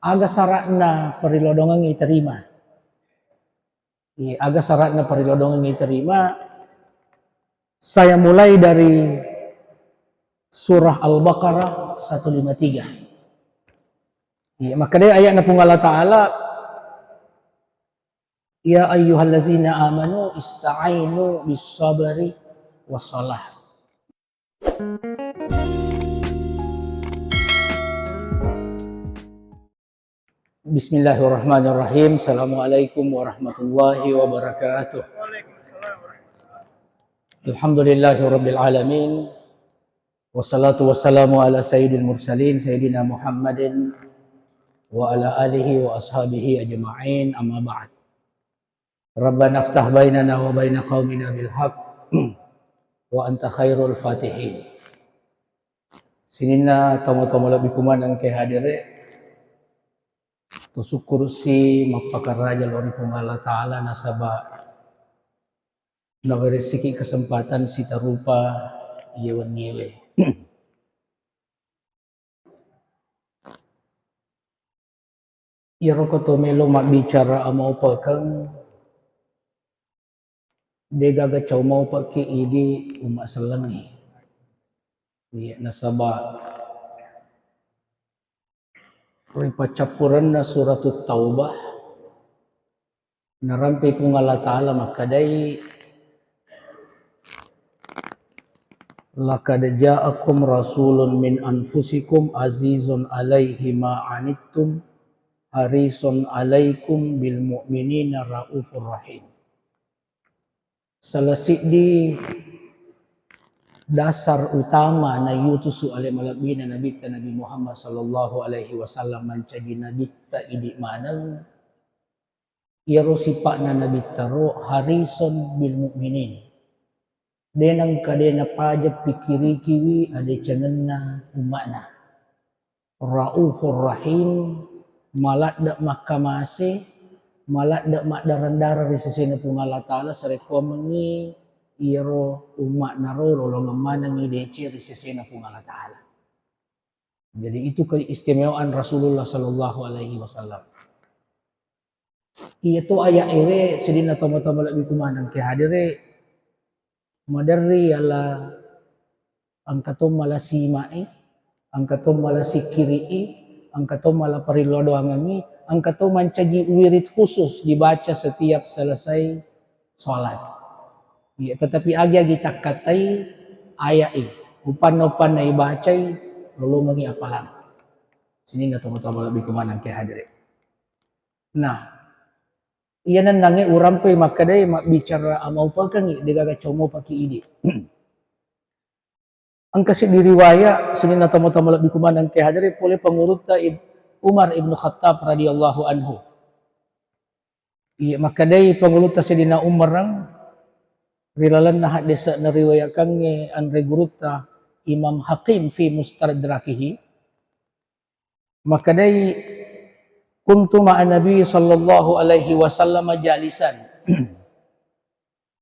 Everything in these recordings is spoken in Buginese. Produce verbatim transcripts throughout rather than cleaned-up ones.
Aga sara'na parilodongeng iterima? Iya, aga sara'na parilodongeng iterima? Saya mulai dari surah Al-Baqarah satu lima tiga. Iya, makkedai ayatna Puang Allah Ta'ala, "Ya ayyuhallazina amanu ista'inu bis sabri was salah." Bismillahirrahmanirrahim. Assalamualaikum warahmatullahi wabarakatuh. Alhamdulillahi rabbil alamin. Wassalatu wassalamu ala sayyidil mursalin, sayyidina Muhammadin wa ala alihi wa ashabihi ajma'in, amma ba'd. Rabbana iftah bainana wa baina qaumina bil haq wa anta khairul fatihin. Sininna tomatoa malebbiku maneng engkae hadere, to sukkurusi mappakaraja lao ri Puang Allah Ta'ala nasaba naweresiki kesempatan sitarupa iye wenniewe. Iyaro ko to melo mabbicara amaupekeng, degaga cau maupekki idi umma sellengngi. Iya, nasaba ri paccappurenna Suratut Taubah, narampe Puang Allah Ta'ala makkedai, "Laqad ja'akum rasulun min anfusikum azizun alaihi ma anittum harisun alaikum bil mu'minina raufur rahim." Salah siddi dasar utama naiyutusu ale malebbina Nabitta Nabi Muhammad sallallahu alaihi wasallam mancaji nabitta idi maneng, iyaro sipa'na nabitta ro harison bil mu'minin. De nengka de napaja pikirikiwi adecengenna umma'na. Raufur Rahim, maladde makkamase, maladde maddareng-dareng ri sesena Puang Allah Ta'ala, sarekkuammengngi iyaro umma'na ro lolongeng manengngi deceng ri sesena Puang Allah Ta'ala. Jadi itu keistimewaan Rasulullah sallallahu alaihi wasallam. Iyatu ayat ewe, sininna tomatoa malebbiku maneng engkae hadere, maderri yala engka to mala sima'i, engka to mala sikkiri'i, engka to mala parillau doangengngi, engka to mancaji wirid khusus dibaca setiap selesai sholat. Iya, tetapi agi-agi takkatai ayat e, upanna-upanna ibacai, lolongengngi apalang. Sininna tomatoa malebbiku maneng engkae hadere. Nah, iya nennangnge urampei makkedai mabbicara amaupakengngi, degaga cau maupaki idi. Engka siddi riwaya, sininna tomatoa malebbiku maneng engkae hadere, pole pangulutta Ib-, Umar ibnu Khattab radhiyallahu anhu. Iya, makkedai pangulutta Sayyidina Umarang, ri lalenna haddese nariwayakangnge anre gurutta Imam Hakim fi Mustadrakihi, makkedai, "Kuntu ma'a Nabi sallallahu alaihi wasallam jalisan."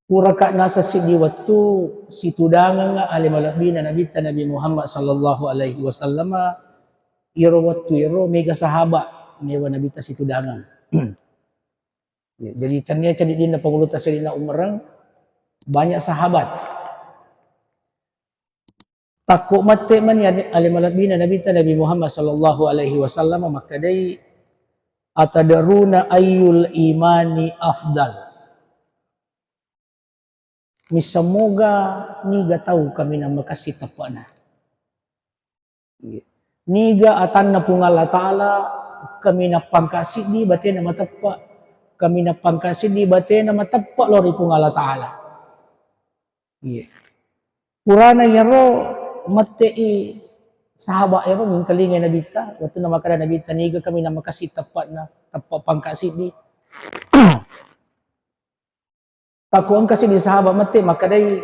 Puraka naseng siddi wettu situdangengnga ale malebbina Nabitta Nabi Muhammad sallallahu alaihi wasallama, iyaro wettu iyaro mega sahaba newa Nabitta situdangeng. Ya, jadi tennia cadiddinna pangulutta Sayyidina Umarang, banyak sahabat. Takko mette mani ale-, ale malebbina Nabitta Nabi Muhammad sallallahu alaihi wasallam makkedai, "Atadaruna ayyul imani afdal?" Misseng moga niga tau kaminang makessing teppe'na? Iya. Niga atanna Puang Allah Ta'ala kaminang pangka siddi batena mateppe', kaminang pangka siddi batena mateppe' lao ri Puang Allah Ta'ala. Iya. Purana iyaro mette'i sahaba' ero mingkalingai Nabitta, wettunna makkeda Nabitta, "Niga kaminang makessing teppe'na, teppe' pangka siddi?" Takko engka siddi sahaba' mette makkedai,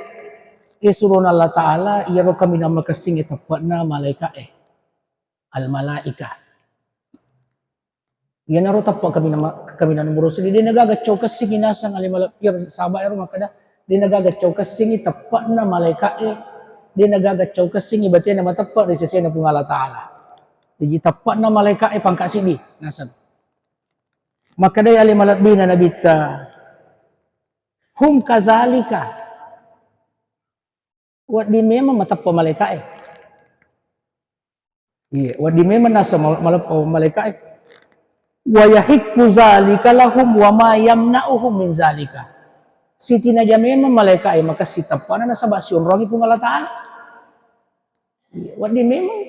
"Isurona Allah Ta'ala iyaro kaminang makessingnge teppe'na malaika'e, al-malaikah." Iyanaro teppe' kaminang ma-, kaminang nomoro seddi, de' nagaga cau kessingngi naseng ale mala-, iyaro sahaba' ero makkeda, "De' nagaga cau kessingngi teppe'na malaika'e, de' nagaga cau kessingngi batena mateppe' ri sesena Puang Allah Ta'ala." Jaji teppe'na malaeka'e pangka' siddi naseng. Makkedai ale malebbina Nabitta, "Hum kazalika." Wedding memang mateppe' malaeka'e. Iya, wedding memang naseng mal-, maleppe' malaeka'e. "Wa yahiqqu zalika lahum wa ma yamna'uhum min zalika." Sitinaja memang malaeka'e makessing teppe'na nasaba' sionrongi Puang Allah Ta'ala. Iya, wedding memang.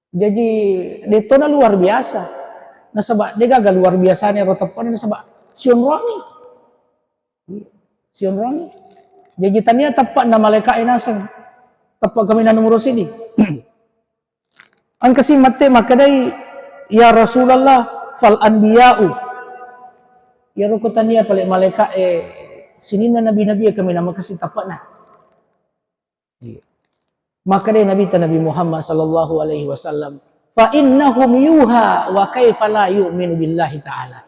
Jaji, de'tona luar biasa. Nasaba' de'gaga luar biasana ero teppe'na, nasaba' sionrongi. Sionrongi. Jaji, tania teppe'na malaeka'e naseng. Teppe' kaminang nomoro siddi. Engkasi mette' makkedai, "Ya Rasulullah, fal anbiya'u." Iyaro ko tania pale' malaeka'e, sininna nabi-nabi kaminang makessing teppe'na. Iya. Makkedai Nabitta Nabi Muhammad sallallahu alaihi wasallam, "Fa innahum yuha wa kaifa la yu'minu billahi ta'ala."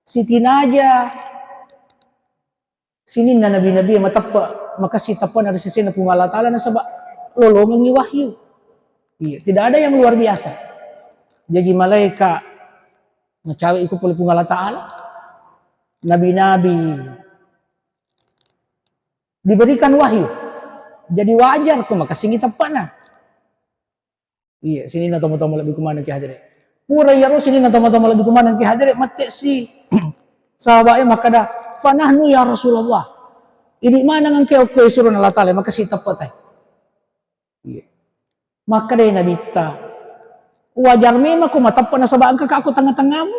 Sitinaja sininna nabi-nabi mateppe', makessing teppe'na ri sesena Puang Allah Ta'ala nasaba' lolongengngi wahyu. Iya, tidak ada yang luar biasa. Jaji malaeka' macawe' iko pole Puang Allah Ta'ala. Nabi-nabi diberikan wahyu. Jadi wajar ko makessingngi teppe'na. Iya, sininna tomatoa malebbiku maneng ki hadere. Pura iyaro sininna tomatoa malebbiku maneng ki hadere, mette' si sahaba'e makkeda, "Fanahnu ya Rasulullah. Idi' maneng engka okko isurona Allah Ta'ala, makessing teppe'ta." Iya. Makkedai Nabitta, "Wajar memang ko mateppe' nasaba' engkaka' ko tengnga-tengngamu.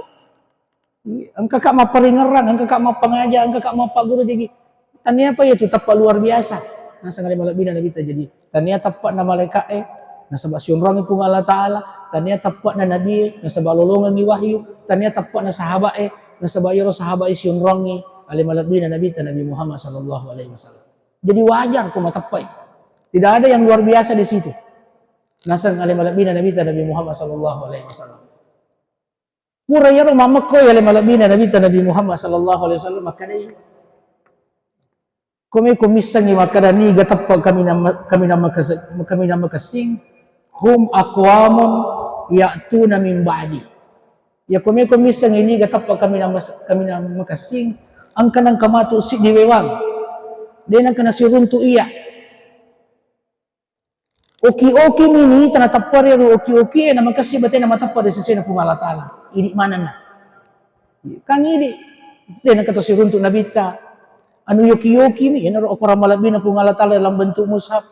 Iya, engkaka' mapparingerrang, engkaka' mappangaja, engkaka' mappagguru, jaji taniapa iyatu teppe' luar biasa." Naseng ale malebbina Nabitta, jaji tania teppe'na malaeka'e nasaba' sionrongi Puang Allah Ta'ala, tania teppe'na nabie nasaba' lolongengngi wahyu, tania teppe'na sahaba'e nasaba' iyaro sahaba'e sionrongi ale malebbina Nabitta Nabi Muhammad sallallahu alaihi wasallam. Jadi wajar ko mateppe'i. Tidak ada yang luar biasa di situ. Naseng ale malebbina Nabitta Nabi Muhammad sallallahu alaihi wasallam. Pura iyaro mammekkoi ale malebbina Nabitta Nabi Muhammad sallallahu alaihi wasallam makkedai, "Ko meko missengngi makkeda niga teppe' kaminang ma-, kaminang makase-, kaminang makessing, hum aqwamun ya'tuna min ba'di." Iya ko meko missengngi niga teppe' kaminang mas-, kaminang makessing, engka nengka matu siddi wewang. De' nengka nasiruntu' iya. Oki-okimi nita natepperi ri oki-okie, namakessing batena mateppe' ri sesena Puang Allah Ta'ala. Idi' manenna. Kan idi', de' nengka to siruntu' Nabitta. Anu yoki-yokimi, iyanaro akorang malebbina Puang Allah Ta'ala dalam bentuk mushaf.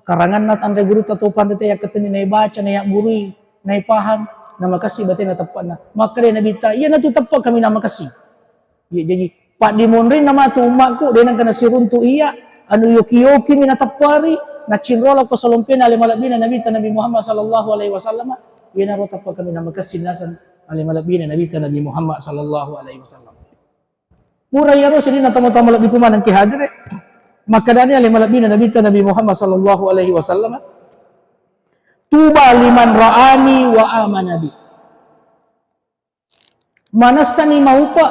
Karanganna tanre gurutta to panrita yakkatenni naibaca, nayaggurui, naipaham, namakessing batena teppe'na. Makkedai Nabitta, "Iyanatu teppe' kaminang makessing." Iya, jaji, paddimonrinna matu ummakku, de' nengka nasiruntu' iya, anu yoki-yokimi natepperi, nacinrola ko salompena ale malebbina Nabitta Nabi Muhammad sallallahu alaihi wasallam, iyanaro teppe' kaminang makessing naseng ale malebbina Nabitta Nabi Muhammad sallallahu alaihi wasallam. Pura iyaro sininna tomatoa malebbiku maneng ki hadere, makkedani ale malebbina Nabitta Nabi Muhammad sallallahu alaihi wasallam, "Tuba liman ra'ani wa amana bi." Manessani maupe'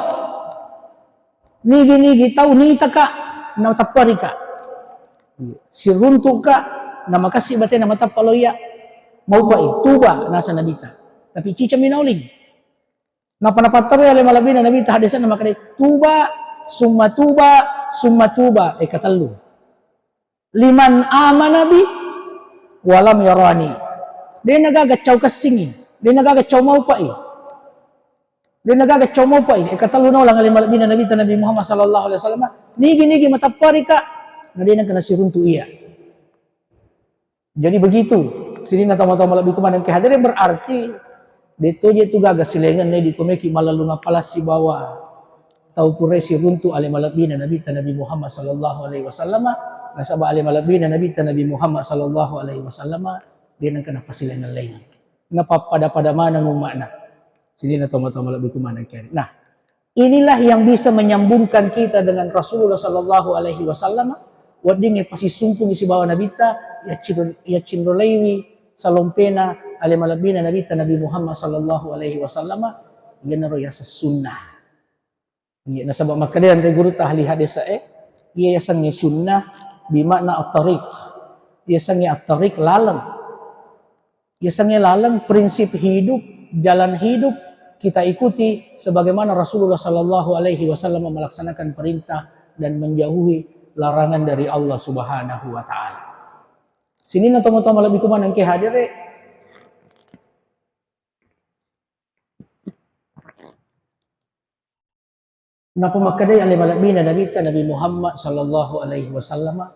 nigi-nigi tau nitaka' natepperika'. Siruntu'ka' namakessing batena mateppe' lo iya'. Maupe'i, tuba, naseng Nabitta. Tapi cicami nauling. Napa napatterui ale malebbina Nabitta haddese'na makkedai, "Tuba, summa tuba, summa tuba." Eka tellu. "Liman amana bi walam yarani." De' nagaga cau kessingngi, de' nagaga cau maupe'i. De' nagaga cau maupe'i. Eka tellu naulang ale malebbina Nabitta Nabi Muhammad sallallahu alaihi wasallam. Nigi-nigi matepperika', na de' nengka nasiruntu' iya'. Jadi begitu, sininna tomatoa malebbiku maneng ki hadere, berarti de' toje tu gaga silaingenna idi' ko meki malellung appala sibawa tau purae siruntu' ale malebbina Nabitta Nabi Muhammad sallallahu alaihi wasallam, nasaba' ale malebbina Nabitta Nabi Muhammad sallallahu alaihi wasallam de' nengka napasilaingeng-laingeng. Napappada-pada maneng umma'na. Sininna tomatoa malebbiku maneng ki hadere. Nah, inilah yang bisa menyambungkan kita dengan Rasulullah sallallahu alaihi wasallam. Weddingnge pasisumpungngi sibawa Nabitta, yaccinro-, yaccinrolaiwi salompena ale malebbina Nabitta Nabi Muhammad sallallahu alaihi wasallam, iyanaro yaseng sunnah. Iya, nasaba' makkeda anre gurutta ahli haddese'e, iya yasengnge sunnah, bimakna at-tariq. Yasengnge at-tariq laleng. Yasengnge laleng prinsip hidup, jalan hidup kita ikuti sebagaimana Rasulullah sallallahu alaihi wasallam melaksanakan perintah dan menjauhi larangan dari Allah Subhanahu wa taala. Sininna tomatoa malebbi kumaneng ke hadere. Napa makkedai ale malebbina Nabitta Nabi Muhammad sallallahu alaihi wasallam,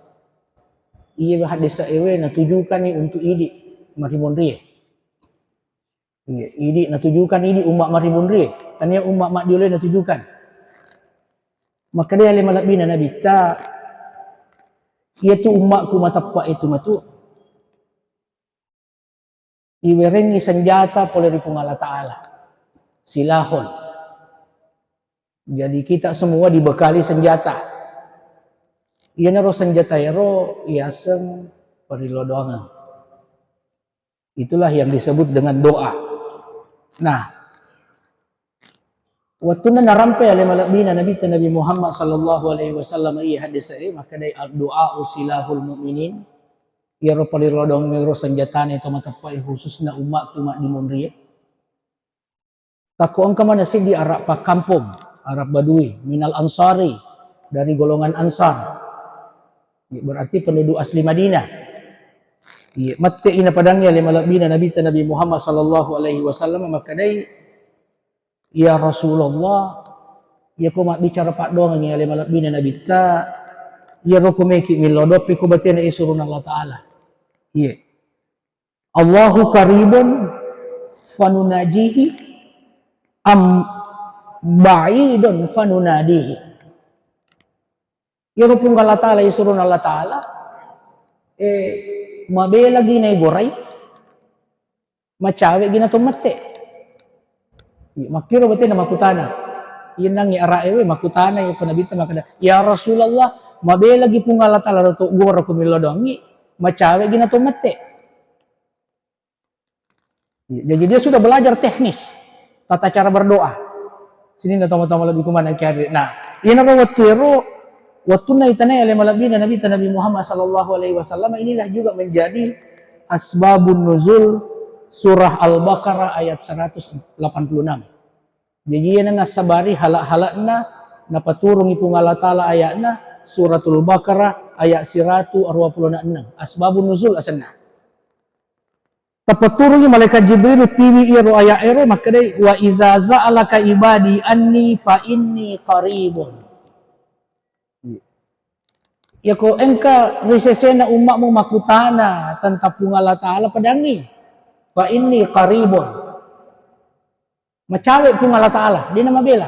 iye haddese ewe natujukanni untuk idi marimunrie. Iya, idi natujukan idi umma marimunrie, tania umma maddioloe natujukan. Makkedai ale malebbina Nabitta, iyatu ummaku mateppa itu matu, iwerengngi senjata pole ri Puang Allah Ta'ala. Silahun. Jadi kita semua dibekali senjata. Iyanaro senjata ero yaseng parillodoangeng. Itulah yang disebut dengan doa. Nah, wettunna narampe ale malebbina Nabitta Nabi Muhammad sallallahu alaihi wasallam iya haddese e, makkedai, "Addu'a silahul mu'minin." Iyaro parillodoangeng ero senjatana to mateppai khususna ummaku maddimunrie. Takko engka mana siddi Arab pakkampong, Arab Badui, minal Ansari, dari golongan Ansar. Iya, berarti penduduk asli Madinah. Iya, mette ina padangi ale malebbina Nabitta Nabi Muhammad sallallahu alaihi wasallam makkedai, "Ya Rasulullah, iya ko mabbicara paddoangengngi ale malebbina Nabitta, iyaro ko meki millau doppi ko batena isuruna Allah Ta'ala." Iya. Allahu qaribun fanunajihi am ba'idun fanunadihi. Iyaro Puang Allah Ta'ala isuruna Allah Ta'ala, eh, mabelagi naegorai, macawegi nato mette. Iya, makkiro batena makutana. Iyanangngi ara ewe makutana iya ko Nabitta makkeda, "Ya Rasulullah, mabelagi Puang Allah Ta'ala nato goro ko millau doangngi, macawegi nato mette." Iya, jadi dia sudah belajar teknis tata cara berdoa. Sininna tomatoa malebbi kumaneng ke hadere. Nah, iyanaro wettu ero, wettunna itanai ale malebbina Nabitta Nabi Muhammad sallallahu alaihi wasallam, inilah juga menjadi asbabun nuzul surah Al-Baqarah ayat seratus delapan puluh enam. Jadi iyana nassabari halak-halakna napaturungi Puang Allah Ta'ala ayatna Suratul Baqarah ayat siratu aruwa puluh enam. Asbabun nuzul asenna. Tapatturungi malaikat Jibril tiwi iyaro ayat ero makkedai, "Wa iza sa'alaka ibadi anni fa inni qaribun." Iyako engka ri sesena ummamu makutana tentang Puang Allah Ta'ala, pedangi, "Fa inni qaribun." Macawe Puang Allah Ta'ala, dena mabela.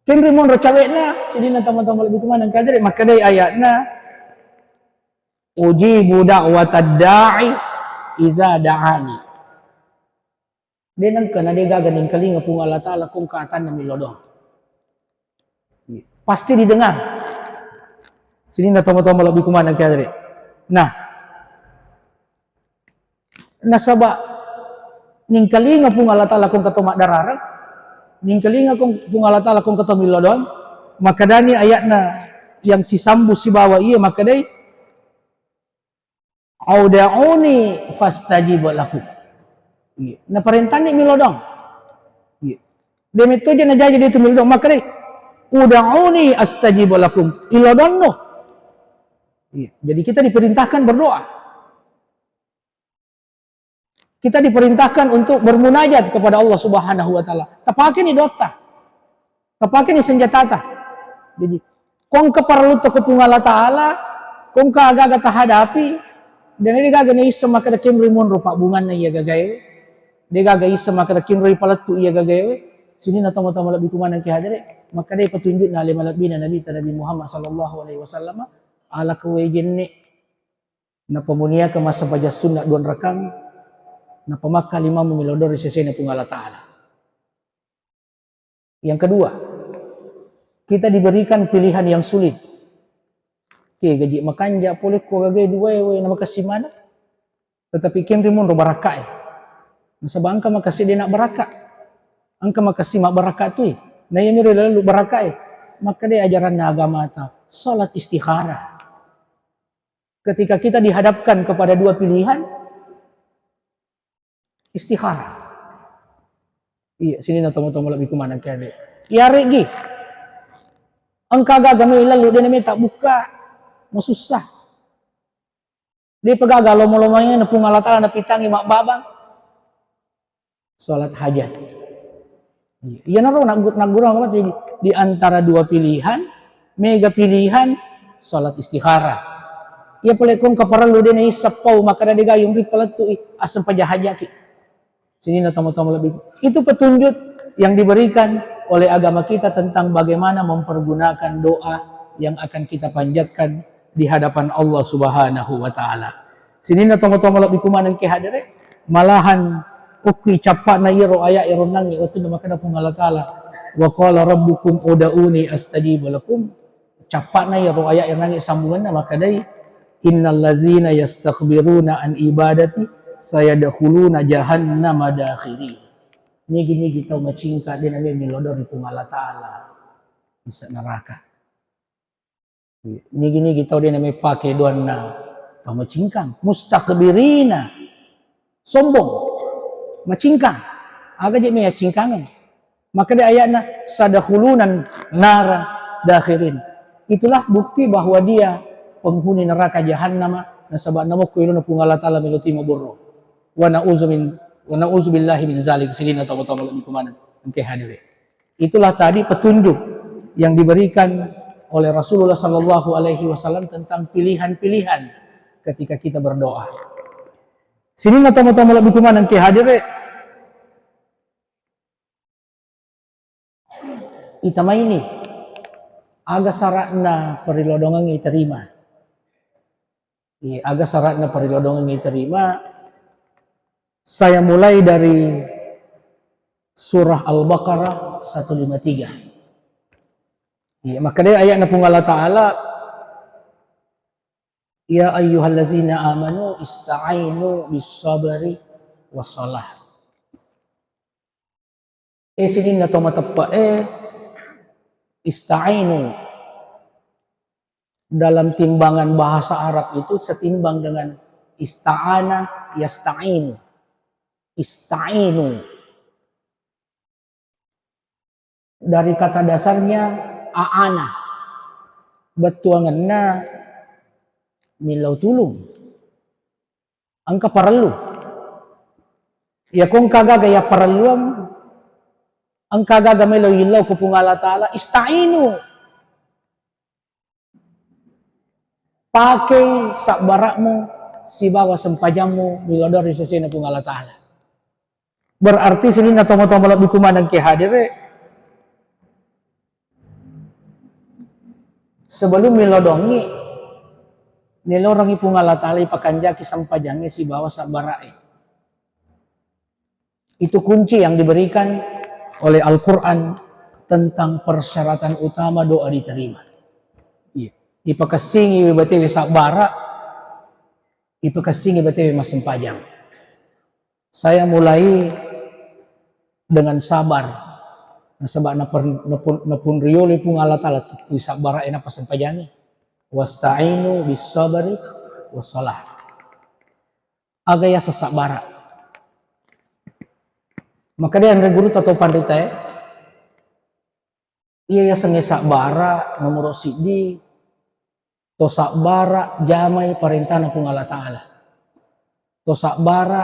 Kenri monro cawena, sidina tama-tama lebih kumana engka jere, makkedai ayatna, "Ujibu da'watad da'i iza da'ani." De nengka na de gaga ningkalinga Puang Allah Ta'ala kong ka atanna millau doang. Pasti didengar. Sininna tomatoa malebbi kumana engka jere. Nah, nasaba ningkalinga Puang Allah Ta'ala kong kato maddarareng, ningkalinga kong Puang Allah Ta'ala kong kato millau doang, makkedani ayatna yang sisambung sibawa iya makkedai, "Ud'uni fastajib lakum." Iya. Naparentani millau doang. Iya. De metto je najaji de tu millau doang. Makkedai, "Ud'uni astajib lakum." Illau doanno. Iya. Jadi kita diperintahkan berdoa. Kita diperintahkan untuk bermunajat kepada Allah Subhanahu wa Ta'ala. Tapakeni doatta. Tapakeni senjatata. Jadi, kong keparallu to ko Puang Allah Ta'ala, kong ka aga-aga tahadapi, dan de gaga naisseng makkeda kinroi monro pabbunganna iya gagaewe. De gaga isseng makkeda kinroi palettu iya gagaewe. Sininna tomatoa malebbi kumana engka hadere, makkedai petunjukna ale malebbina Nabitta Nabi Muhammad sallallahu alaihi wasallam, ala kuwae jenne. Napamuniakeng massempajang sunna dua rakang, napamakka limammu millau doang ri sesena Puang Allah Ta'ala. Yang kedua, kita diberikan pilihan yang sulit. Oke, gaji makanja pole ko gagai dua ewe na makassi mana. Tetapi kenri monro barakka e. Nasaba engka makassi de na barakka. Engka makassi mabbarakka tui. Na iya miro lalu barakka e. Makkedai ajaranna agamata, salat istikharah. Ketika kita dihadapkan kepada dua pilihan, Istikharah. Iya, sininna tomatoa malebbiku maneng engkae hadir. Iyareggi engka aga-aga mellau de' name tabbukka, masussa. De'pa gaga lomo-lomoenna Puang Allah Ta'ala napitangngi mabbabang. Salat hajat. Iya, iyanaro naggu-, naggurang apa, jadi di antara dua pilihan, mega pilihan salat istikharah. Iya pole ko engka parellu de' naisseng pau, makkeda de' gaga yunri palettui, assempajang hajaki. Sininna tomatoa malebbiku. Itu petunjuk yang diberikan oleh agama kita tentang bagaimana mempergunakan doa yang akan kita panjatkan di hadapan Allah Subhanahu wa Ta'ala. Sininna tomatoa malebbiku maneng engkae hadere, malahan okki cappa'na iyaro ayat iyaro nangnge wettunna makkeda Puang Allah Ta'ala, "Wa qala rabbukum ud'uni astajib lakum." Cappa'na iyaro ayat iyaro nangnge sambungenna makkedai, "Innal ladzina yastakbiruna an ibadati sayadkhuluna jahannama dakhirin." Nigi-nigi tau macingka de' name millau doang ri Puang Allah Ta'ala, masa neraka. Nigi-nigi tau de' name pake doanna, tau macingkang. Mustakbirina, sombong, macingkang. Aga je' me yaccingkangeng. Makkeda ayatna, "Sayadkhuluna nara dakhirin." Itulah bukti bahwa dia penghuni neraka jahannama, nasaba namokko ilona Puang Allah Ta'ala melo timo borro. Wa na'udzu min, wa na'udzu billahi min zalik. Sininna tomatoa malebbiku maneng engkae hadere. Itulah tadi petunjuk yang diberikan oleh Rasulullah sallallahu alaihi wasallam tentang pilihan-pilihan ketika kita berdoa. Sininna tomatoa malebbiku maneng engkae hadere, itamaini aga syaratna parilodongengnge iterima. Iya, aga syaratna parilodongengnge iterima. Saya mulai dari surah Al-Baqarah seratus lima puluh tiga. Iya, makkeda ayatna Puang Allah Ta'ala, "Ya ayyuhallazina amanu ista'inu bis sabri was salah." Eh, sininna to mateppe'e, ista'inu. Dalam timbangan bahasa Arab itu setimbang dengan ista'ana, yasta'inu. Ista'inu. Dari kata dasarnya a'ana. Bettuangenna millau tulung. Engka parellu. Iya ko engka gaga iya parelluang, engka gaga melo illau ko Puang Allah Ta'ala, ista'inu. Pakei sabbara'mu sibawa sempajammu millau doang ri sesena Puang Allah Ta'ala. Berarti sininna tomatoa malebbiku maneng engkae hadere, sebelum millau doangngi, nilorongi Puang Allah Ta'ala ipakanjaki sempajangnge sibawa sabbara'e. Itu kunci yang diberikan oleh Al-Quran tentang persyaratan utama doa diterima. Iya. Ipakessingi batewe sabbara, ipakessingi batewe massempajang. Saya mulai dengan sabar. Nasaba naper-, napun-, napun riolo Puang Allah Ta'ala, tepui sabbara e nappa sempajangi. Wasta'inu bis sabri was salah. Aga yaseng sabbara. Makkeda anre guru atau panrita e, iya yasengnge sabbara nomoro siddi, to sabbara jamai parentana Puang Allah Ta'ala. To sabbara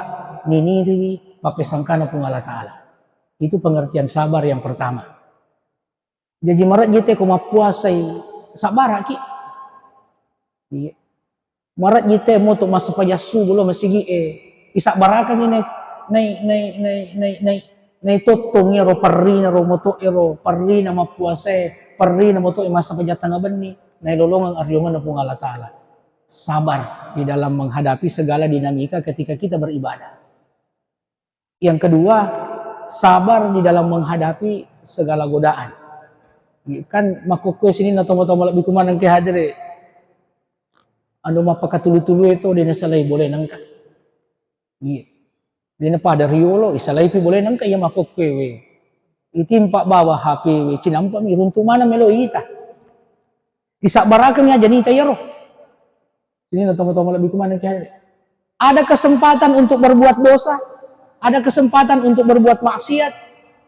niniriwi pappesangkana Puang Allah Ta'ala. Itu pengertian sabar yang pertama. Jaji marejji te ko mappuasai, sabbaraki. Iya. Marejji te moto massempajang subuh lo masigi e, isabbarakangngi nai, nai, nai tottongi ro parrina ro moto ero, parrina mappuasae, parrina moto e massempajang tengnga benni, nailolongeng ariongenna Puang Allah Ta'ala. Sabar di dalam menghadapi segala dinamika ketika kita beribadah. Yang kedua, sabar di dalam menghadapi segala godaan. Kan makkokkoe sininna tomatoa malebbiku maneng engkae hadere. Anu mappakatulu-tulu e to de nasalai bole nengka. Iya. De napada riolo, isalaipi bole nengka iya makkokkoe we. Itimpa bawa H P we, cinampami runtu maneng melo ita. Isabbarakengngi aja nita iyaro. Sininna tomatoa malebbiku maneng engkae hadere. Ada kesempatan untuk berbuat dosa, Ada kesempatan untuk berbuat maksiat,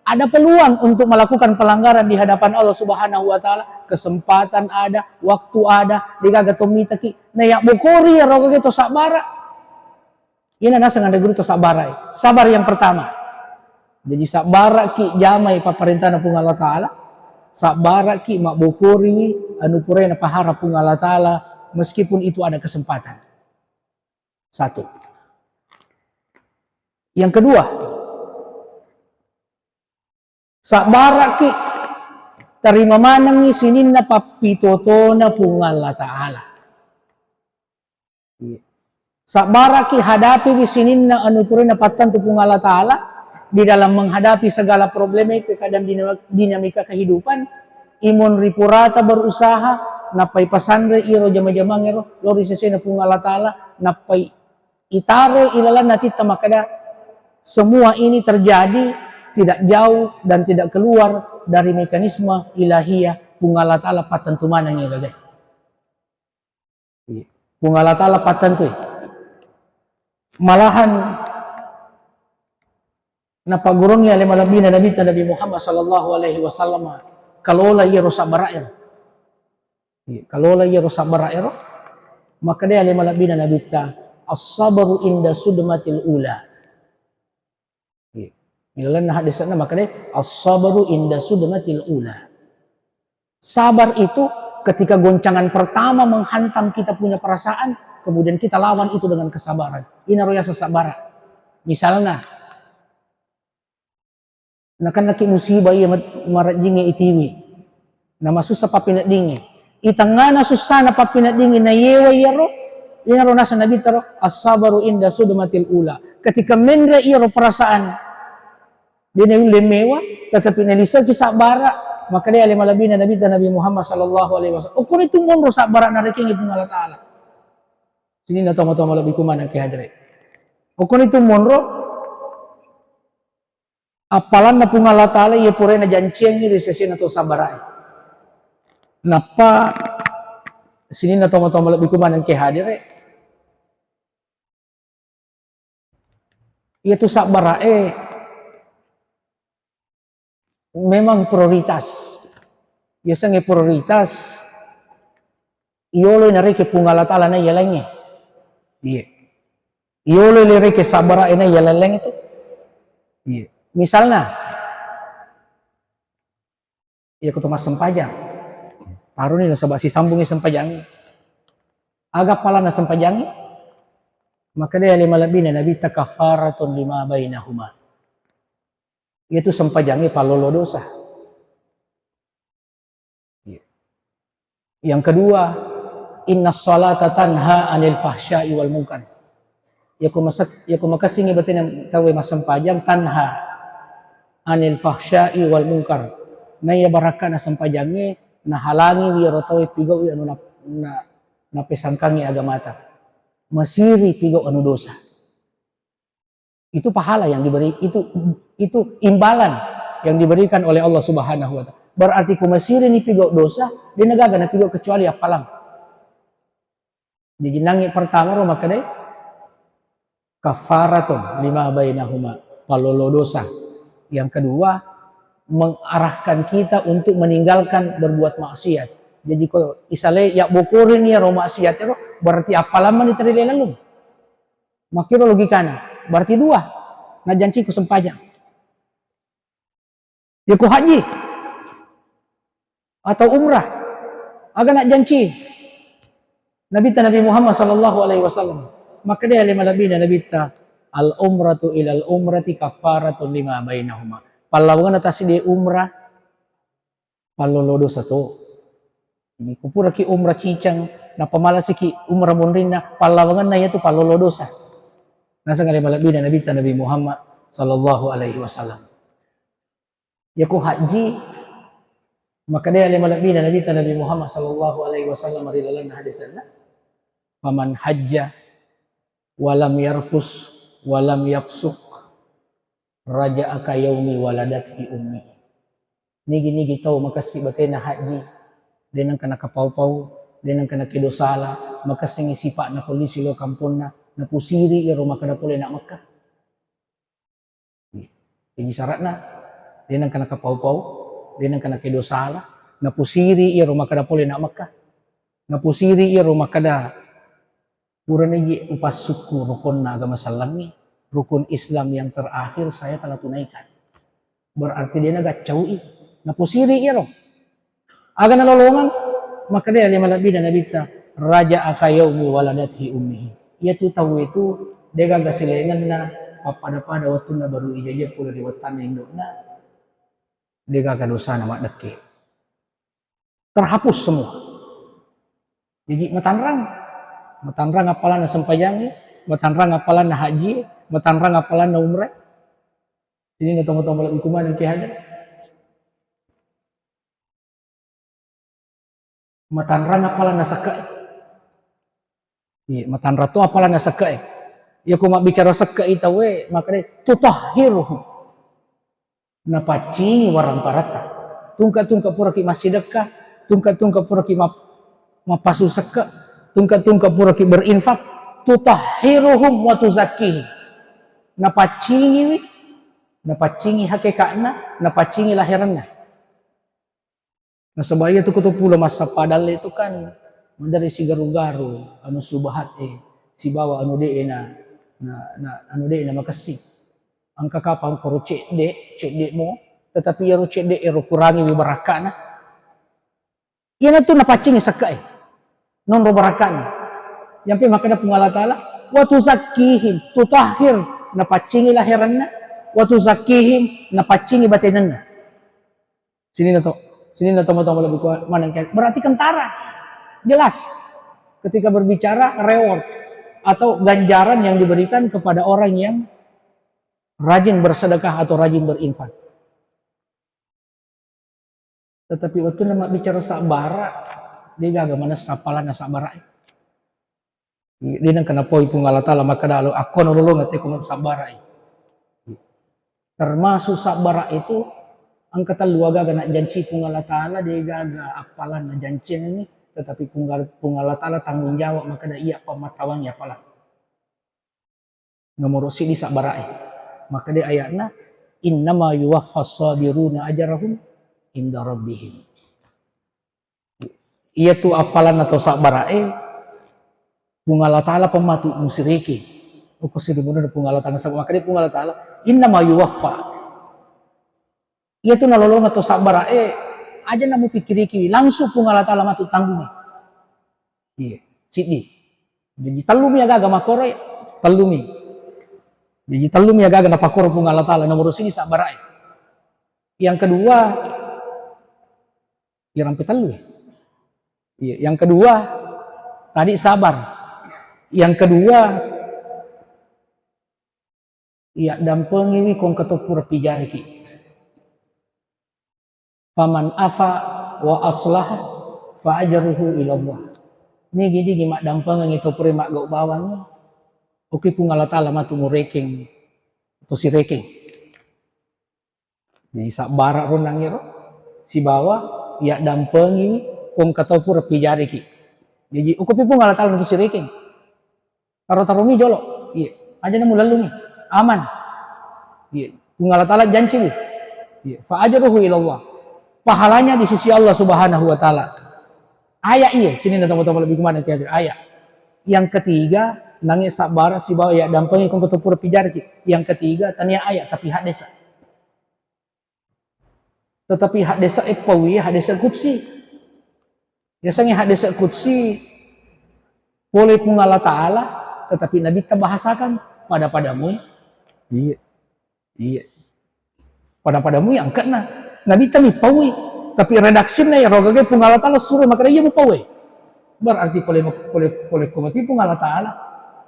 ada peluang untuk melakukan pelanggaran di hadapan Allah Subhanahu wa Ta'ala. Kesempatan ada, waktu ada, degaga to mitaki. Na yabbokori iyaro gage to sabbara. Ina naseng anre guru to sabbara. Sabar yang pertama. Jadi sabbaraki jamai papparentana Puang Allah Ta'ala. Sabbaraki mabbokoriwi anu purae napahara Puang Allah Ta'ala, meskipun itu ada kesempatan. Satu. Yang kedua, sabbaraki tarima manengngi sininna pappitotona Puang Allah Ta'ala. Iya. Sabbaraki hadapiwi sininna anu purae napattentu Puang Allah Ta'ala di dalam menghadapi segala problematika dan dina-, dinamika kehidupan. Imong ri purata berusaha, nappai pasanre iro jama-jamangngero lao ri sesena Puang Allah Ta'ala, nappai itaro ilalanna atitta makkeda, semua ini terjadi tidak jauh dan tidak keluar dari mekanisme ilahiyah Puang Allah Ta'ala pattentu manengngi gagae. Iya. Puang Allah Ta'ala pattentui. Malahan napagguruangngi ale malebbina Nabitta Nabi Muhammad sallallahu alaihi wasallam, kalola iyaro sabbara ero. Iya, kalola iyaro sabbara ero, makkeda ale malebbina Nabitta, "As-sabru inda sudmatil ula." Iya. Ilalenna hadisna makkeda, "As-sabru inda sudmatil ula." Sabar itu ketika goncangan pertama menghantam kita punya perasaan, kemudian kita lawan itu dengan kesabaran. Inaro yaseng sabbara. Misalna, nakennaki musibah iya ma-, marejjingnge itiwi. Namasussa pappineddingnge. Itengngana sussana pappineddingnge nayewa iyaro, inaro naseng Nabitta ro, "As-sabaru inda sudmatil ula." Ketika menre iyaro perasaan, de naulle mewa, tetapi naliseki sabbara, makkeda ale malebbina Nabitta Nabi Muhammad sallallahu alaihi wasallam, "Okkoni tu monro sabbara narekengngi Puang Allah Ta'ala." Sininna tomatoa malebbiku maneng ke hadere. Okkoni tu monro appalanna Puang Allah Ta'ala iya purae najanciangngi ri sesena to sabbarae. Nappa sininna tomatoa malebbiku maneng ke hadere, iyatu sabbarae memang prioritas. Yasengnge prioritas, iyolo nareke Puang Allah Ta'ala naiya laingnge. Iya. Iyolo nareke sabbarae naiya laing-laing itu. Iya. Misalna, iya ko to massempajang. Taroni nasaba sisambungi sempajangnge. Aga appalanna sempajangnge? Makkeda ale malebbina Nabitta, "Kaffaratun lima bainahuma." Iyatu sempajangnge pallolo dosa. Iya. Yang kedua, "Inna sholata tanha anil fahsya'i wal munkar." Yako masek-, yako makessingngi batena tauwe massempajang, tanha anil fahsya'i wal munkar. Naiya barakkana sempajangnge, nahalangiwi iyaro tauwe pigau'i anu na-, na-, napesangkangngi agamata. Masiri pigau anu dosa. Itu pahala yang diberi, itu, itu imbalan yang diberikan oleh Allah Subhanahu wa Ta'ala. Berarti ku masirini pigau dosa, de nagaga napigau kecuali appalang. Jadi nangi pertama ro makkedai kaffaratun lima bainahuma, pallolo dosa. Yang kedua, mengarahkan kita untuk meninggalkan berbuat maksiat. Jadi ko isale yabbokorini ro maksiat ro, berarti appalang mani teri lelallung. Makkiro logikana, berarti dua, najjancikku sempajang. Yako haji atau umrah, aga najjanci Nabitta Nabi Muhammad sallallahu alaihi wasallam? Makkeda ale malebbina Nabitta, "Al umratu ilal umrati kaffaratun lima bainahuma." Pallawangenna tassiddi umrah pallolo dosa to. Jadi, kupuraki umrah cicang, nappa malasiki umrah monrinna, pallawangenna iyatu pallolo dosa. Naseng ale malebbina Nabitta Nabi Muhammad sallallahu alaihi wasallam. Yako haji, makkeda ale malebbina Nabitta Nabi Muhammad sallallahu alaihi wasallam ri lalenna hadisenna, "Faman hajja walam yarfus walam yafsuq raja'a ka yaumi waladathu ummi." Nigi-nigi tau makessing batena haji, de nengka nakapau-pau, de nengka nakedo sala, makessingi sipa'na polisi lao kamponna, napusiri iyaro makkeda pole na Mekkah. Jaji syaratna, de nengka nakapau-pau, de nengka nakedo sala, napusiri iyaro makkeda pole na Mekka. Napusiri iyaro makkeda, "Purana je upassukku rukonna agama sellengnge, rukun Islam yang terakhir saya telah tunaikan." Berarti de nagaccau'i. Napusiri iyaro. Aga nalolongeng? Makkeda ale malebbina Nabitta, "Raja'a ka yaumi waladathu ummihi." Iyatu tauwe tu degaga silaingenna pappada-pada wettunna baru ijajia pole ri wettanna indo'na, degaga dosana maddekke. Terhapus semua. Jadi matanrang, matanrang appalanna sempajangnge, matanrang appalanna haji, matanrang appalanna umrah. Sininna tomatoa malebbiku maneng ki hadir. Matanrang appalanna sekke'e. Iya, matanrang to appalanna sekke'e. Iya, ko mabbicara sekke'i tauwe, makkeda tutahhiruhum. Napaccingi waramparatta. Tungke-tungke puraki massidekka, tungke-tungke puraki map-, mappasu sekke, tungke-tungke puraki berinfak, tutahhiruhum wa tuzakkihim. Napaccingiwi, napaccingi hakeka'na, napaccingi laherenna. Nasaba iyatu ko to pulo massappa dalle itu kan maderri sigaru-garu anu subahat e sibawa anu de'e na, na, na anu de'e na makessing. Engka kapang koro cedde, cedde mo, tetapi iyaro cedde ero kurangiwi barakka'na. Iyanatu napaccingi sekke'e. Nonro barakka'na. Yampe makkeda Puang Allah Ta'ala, "Wa tuzakkihim", tutahhir, napaccingi laherenna, "wa tuzakkihim", napaccingi batenenna. Sininna to, sininna tomatoa malebbi kuat maneng ke-, berarti kentara. Jelas. Ketika berbicara reward atau ganjaran yang diberikan kepada orang yang rajin bersedekah atau rajin berinfak. Tetapi wettunna mabbicara sabbara, de gaga manessa appalanna sabbara'e. De nengka napaui Puang Allah Ta'ala makkeda, "Lo, akko nalolongeng teko sabbara'i." Termasuk sabbara itu engka tellu agaga najjanci Puang Allah Ta'ala, de gaga appalanna janciangengngi, tetapi Puang, Puang Allah Ta'ala tanggung jawab makkeda, "Iya pammattawangngi appalang." Nomoro siddi sabbara'e. Makkeda ayatna, "Innama yuwaffas sabiruna ajrahum inda rabbihim." Iyatu appalanna tau sabbara'e, Puang Allah Ta'ala pematu musiriki. Uko siribunna Puang Allah Ta'ala, sabab makkeda Puang Allah Ta'ala, "Innama yuwaffa." Iyatu nalolongeng tau sabbara'e, aja namupikkirikiwi, langsung Puang Allah Ta'ala matu tanggungi. Iya, siddi. Jadi tellumi agaga makkoro, tellumi. Jadi tellumi agaga napakkoro Puang Allah Ta'ala, nomoro siddi sabbara'e. Yang kedua, Iya, rampe tellu ya? Iya, yang kedua, tadi sabar. Yang kedua, iya, dampengiwi kong keto pura pijariki. Faman afa wa aslaha fa ajruhu ilallah. Nigi-nigi maddampengengi to pura maggau bawangi. Oke, Puang Allah Ta'ala matu murekeng, to sirekeng. Jadi sabbara ro nangiro, sibawa yaddampengiwi kong katau pura pijariki. Jadi ukopi Puang Allah Ta'ala natu sirekeng. Taro-taromi jolo. Iya. Aja namu lallungi. Aman. Iya. Puang Allah Ta'ala janciwi. Iya. Fa ajruhu ilallah. Pahalanya di sisi Allah Subhanahu wa Ta'ala. Ayat iya, sini na tama-tama lebih kemana tiada ayat. Yang ketiga, nange sabbara sibawa yaddampengi kong katau pura pijariki. Yang ketiga, tania ayat tapi haddesa. Tetapi haddesa e paui, haddesa qudsi. Yasengnge haddesa qudsi, pole Puang Allah Ta'ala, tetapi Nabitta bahasakan pada-padamu. Iya. Iya. Pada-padamu yang kena. Nabitta mi paui. Tapi redaksinna ya rogaga Puang Allah Ta'ala suruh makkeda iya mupaui. Berarti pole, pole, pole komati Puang Allah Ta'ala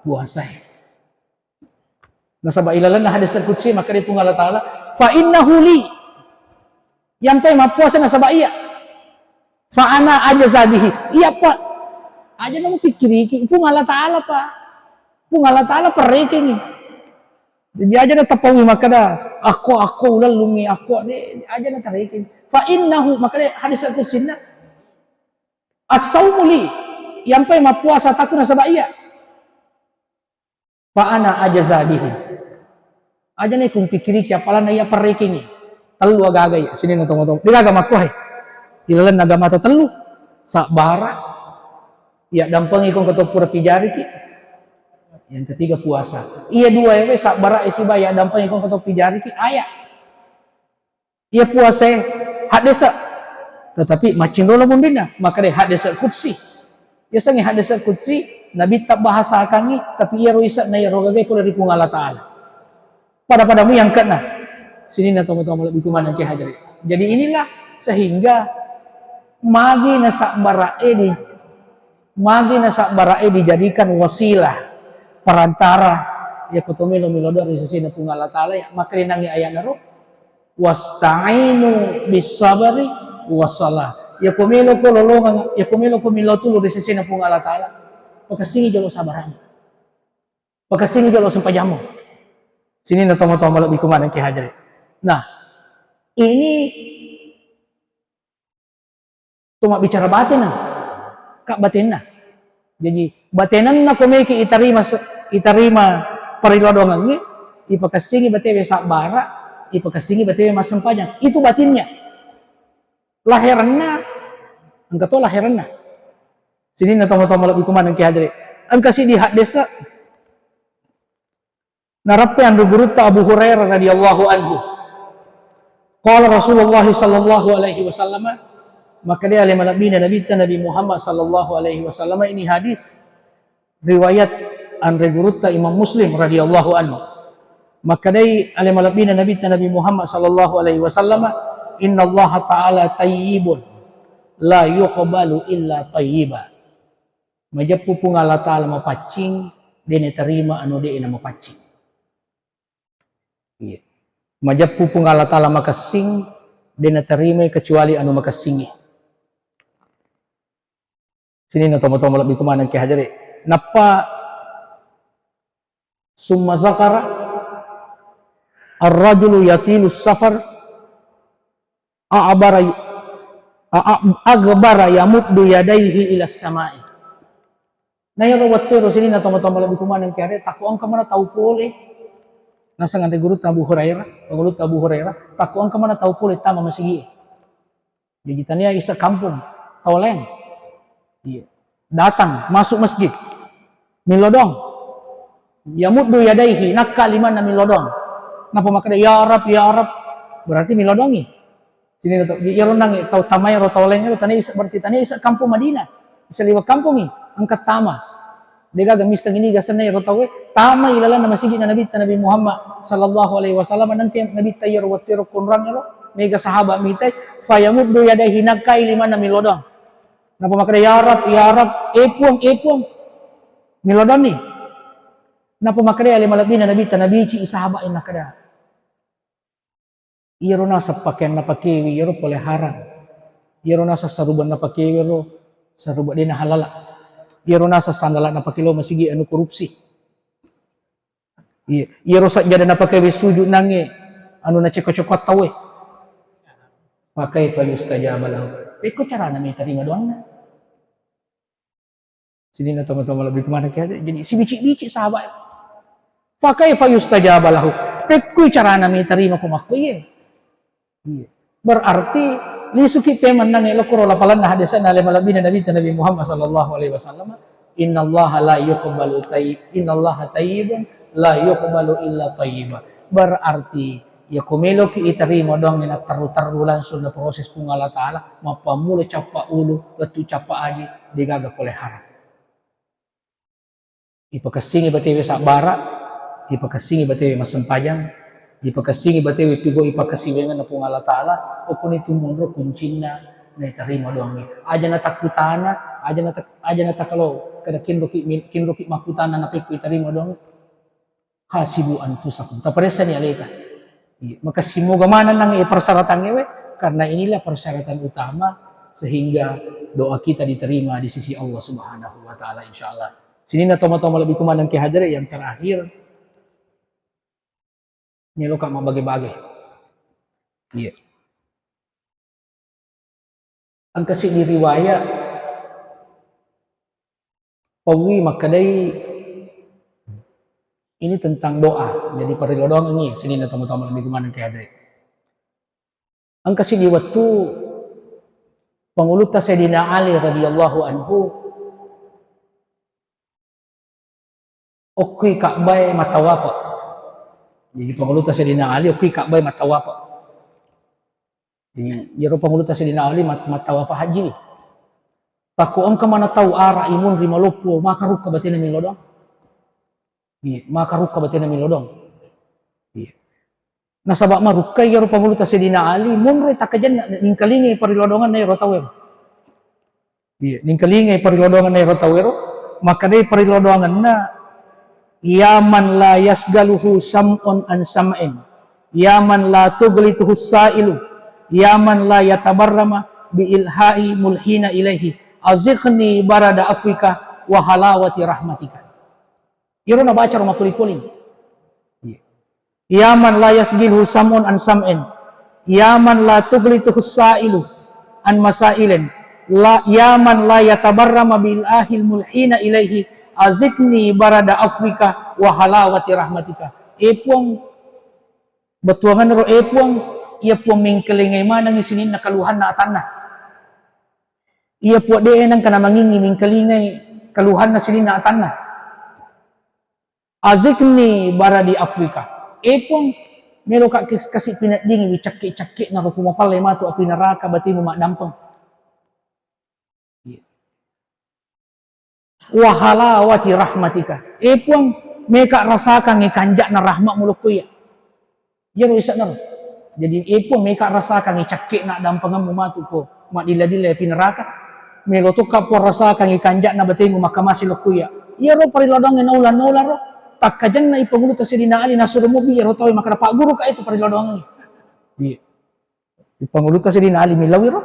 puasai. Nasaba ilalenna hadis qudsi makkeda Puang Allah Ta'ala, "Fa innahu li." Yampai mappuasa nasaba iya. "Fa ana ajza bihi." Iya pa. Aja namu pikkiriki, Puang Allah Ta'ala pa. Puang Allah Ta'ala parekengi. Jadi aja na tapaui makkeda, "Akko, akko ulellungi, akko de," aja na tarekeng. "Fa innahu," makkeda hadis qudsinna, "As-saumu li." Yampai mappuasa taku nasaba iya. Fa ana ajza bihi. Aja na kumpikiriki appalanna iya perrekengngi. Tellu aga-aga iya, sininna tomatoa. Degaga makkuae. Ilalenna agamata tellu, sabbara, iya dampengi ko engka to pura pijariki. Yang ketiga puasa. Iya dua ewe sabbara e siba iya dampengi ko engka to pijariki, aya. Iya puasae haddese, tetapi maccing dolo munrinna, makkeda haddese qudsi. Yasengnge haddese qudsi, Nabitta bahasakangngi, tapi iyaro ise'na iyaro gagae pole ri Puang Allah Ta'ala. Pada-pada mu yang kena. Sininna tomatoa malebbiku maneng ki hadere. Jadi inilah sehingga magi nasabbara'e di, magi nasabbara'e dijadikan wasilah, perantara, ya koto melo melo doa ri sesena Puang Allah Ta'ala, ya makkelinangi ayat naro, "Wasta'inu bis-sabri was-shalah." Yako melo ko lolongang, yako melo ko melo tulu ri sesena Puang Allah Ta'ala, pakessingi jolo sabarang. Pakessingi jolo sempajammu. Sininna tomatoa malebbiku maneng ki hadere. Nah, ini to mabbicara batinna, ka batinna. Jadi, batinanna ko meki itarima se-, itarima parilodongengnge, ipakessingi batewe sabbara, ipakessingi batewe massempajang. Itu batinnya. Laherenna, engka to laherenna. Sininna tomatoa malebbiku maneng ki hadere. Engka siddi haddese. Narappe anre gurutta Abu Hurairah radhiyallahu anhu. Qala Rasulullah sallallahu alaihi wasallam, makkeda ale malebbina Nabitta Nabi Muhammad sallallahu alaihi wasallam, ini hadis riwayat anre gurutta Imam Muslim radhiyallahu anhu. Makkedai ale malebbina Nabitta Nabi Muhammad sallallahu alaihi wasallam, "Innallaha ta'ala tayyibun la yuqbalu illa tayyiba." Majeppu Puang Allah Ta'ala mapaccing, de' natarima anu de' namapaccing. Iya. Majeppu Puang Allah Ta'ala makessing, de' natarimai kecuali anu makessingnge. Sininna tomatoa malebbiku maneng ki hadere. Nappa summa zakara ar-rajulu yatilu safar a'bara, a-, a-, agbara yamuddu yadaihi ila samai. Na iyaro wettu ero sininna tomatoa malebbiku maneng ki hadere, takko engka mana tau pole. Naseng anre gurutta Abu Hurairah, gurutta Abu Hurairah, takko engka mana tau pole tama masigi'e. Jadi tania isa kampung, tau lain. Iya. Datang, masuk masjid. Milodong. Yamuddu yadaihi, nakka limanna milodong. Napa makkeda, "Ya Rab, ya Rab." Berarti milodongi. Sini to, iyaro nangnge tau tamaero tau lain ero tania isa, berarti tania isa kampung Madinah. Isa liwa kampungi, engka tama. Degaga misseng ini gasenna ero tauwe, tama ilalanna masigi'na Nabitta Nabi Muhammad sallallahu alaihi wasallam, nanti Nabitta iyaro wettu ero konrang ero, mega sahabat mitai, fayamuddu yadaihi, nakkai limanna milodong. Napa makkeda, "Ya Rab, ya Rab, e Puang, e Puang." Milodonni. Napa makkeda ale malebbina Nabitta, nabici sahabat yang nakkeda. Iyaro naseng pakeang napakewi iyaro pole haram. Iyaro naseng sarubeng napakewi iyaro sarubeng de' nahalala. Iyaro naseng sandala napake lao masigi anu korupsi. Iya, iyaro sajjada napakewi sujud nangnge anu naceko-ceko tauwe. Fa kaifa yustajaba lahu. Pekko carana mitarima doanna? Sininna tomatoa malebbiku maneng ki hadere. Jadi sibici-bici sahabat. Fa kaifa yustajaba lahu. Pekkui carana mitarima ko makko iye. Iya. Berarti lisuki pemennang elo koro lapalanna hadisna ale malebbina Nabitta Nabi Muhammad sallallahu alaihi wasallam. Innallaha la yuqbalu tay-, innallaha tayyibun la yuqbalu illa tayyiba. Berarti yako meloki itarima doangnge naterru-terru langsung naproses Puang Allah Ta'ala, mappammula cappa ulu, lettu cappa aji, degaga pole haram. Ipakessingi batewe sabbara, ipakessingi batewe massempajang, ipakessingi batewe tugo ipakasiwengenna Puang Allah Ta'ala, okkoni tu monro kuncinna naitarima doangnge. Aja natakkutana, aja nata-, aja natakalo, kada kinroki mil-, kinroki makkutana napekko itarima doangnge. Hasibu anfusakum. Taparessani aleta. Iya, maka simoga maneng nang e persyaratangnge we, karena inilah persyaratan utama sehingga doa kita diterima di sisi Allah Subhanahu wa Ta'ala, insyaallah. Sininna tomatoa malebbiku maneng ki hadere, yang terakhir, meloka mabage-bage. Iya. Engka siddi riwayat, paui makkedai ini tentang doa. Jadi parilodongengngi sininna tomatoa malebbiku maneng ki hadere. Engka siddi wettu Pangulutta Sayyidina Ali radhiyallahu anhu okkui Ka'bae mattawafa. Jadi Pangulutta Sayyidina Ali okkui Ka'bae mattawafa. Jadi, iyaro Pangulutta Sayyidina Ali mat-, mattawafa haji. Takko engka mana tau ara imun ri maloppo, maka rukka batena milodong. Iya, maka rukka batena milodong. Iya. Nasaba marukka iyaro Pangulutta Sayyidina Ali, monro takkajanna, ningkalingai parilodonganna iyaro tau ero. Iya, ningkalingai parilodonganna ero tau ero, makkedai parilodonganna, "Ya man la yasgaluhu sam'un an sam'in, ya man la tuglituhu sa'ilu, ya man la yatabarrama bi ilhahi mulhina ilaihi, aziqni barada afwika wa halawati rahmatika." Iyaro nabaca ro makkuling-kuling. Iya. Ya man la yasgilhu sam'un an sam'in. Ya man la tuglituhu sa'ilu an masailin. La, ya man la yatabarrama bil ahil mulhina ilaihi, azikni barada afwika wa halawati rahmatika. E Puang, bettuanganna ro, e Puang, iya Puang mingkelingai manengngi sininna kaluhanna atanna. Iya Puang, de' nengka namangingngi mingkelingai kaluhanna sininna atanna. Azikni baradi afwika. E Puang, meloka kes-, kasi pineddingi wi cakke-cakkena ro, ku mapalle matu api neraka batemu maddampeng. Iya. Wa halawati rahmatika. E Puang, meka rasakangngi kanja'na rahmatmu lokko iya. Iyaro ise'na ro. Jadi, e Puang, meka rasakangngi cakke'na dampengemmu matu ko maddilla-dilla api neraka. Melo tokka Puang rasakangngi kanja'na batemu makkamase lokko iya. Iyaro parilodongnge naula-naula ro. Takkajanna i Pangulutta Sayyidina Ali nasuro mobbi iyaro tauwe makkeda, "Pagguruka itu parilodongnge." Iya. I Pangulutta Sayyidina Ali millau iro.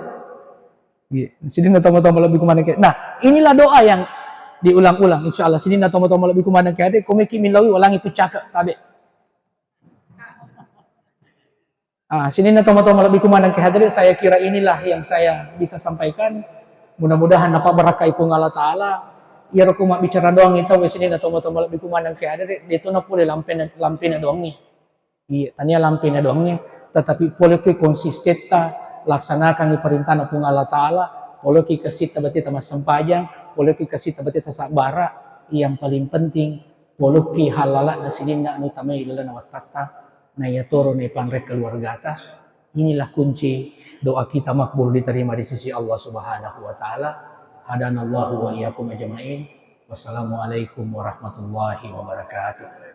Iya. Sininna tomatoa malebbiku maneng ki. Nah, inilah doa yang diulang-ulang. Insya Allah, sininna tomatoa malebbiku maneng ki hadere, ko meki millaui, walangi puccake, tabe. Ah, sininna tomatoa malebbiku maneng ki hadere, saya kira inilah yang saya bisa sampaikan. Mudah-mudahan napabbarakkai Puang Allah Ta'ala. Iyaro ko mabbicara doang itu, sininna tomatoa malebbiku maneng ki hadere, de' to napole lampena, lampena doangngi. Iya, tania lampena doangngi, tetapi pole ki konsistetta laksanakangngi perintahna Puang Allah Ta'ala, pole ki kasitta bateta massempajang, pole ki kasitta bateta sabbara, yang paling penting poloki hallala'na sininna anu tamai ri lalenna wattatta, na iyatoro naipanre keluargata. Inilah kunci doa kita makbul diterima di sisi Allah Subhanahu wa Ta'ala. Hadanallahu wa iyyakum ajma'in. Wassalamualaikum warahmatullahi wabarakatuh.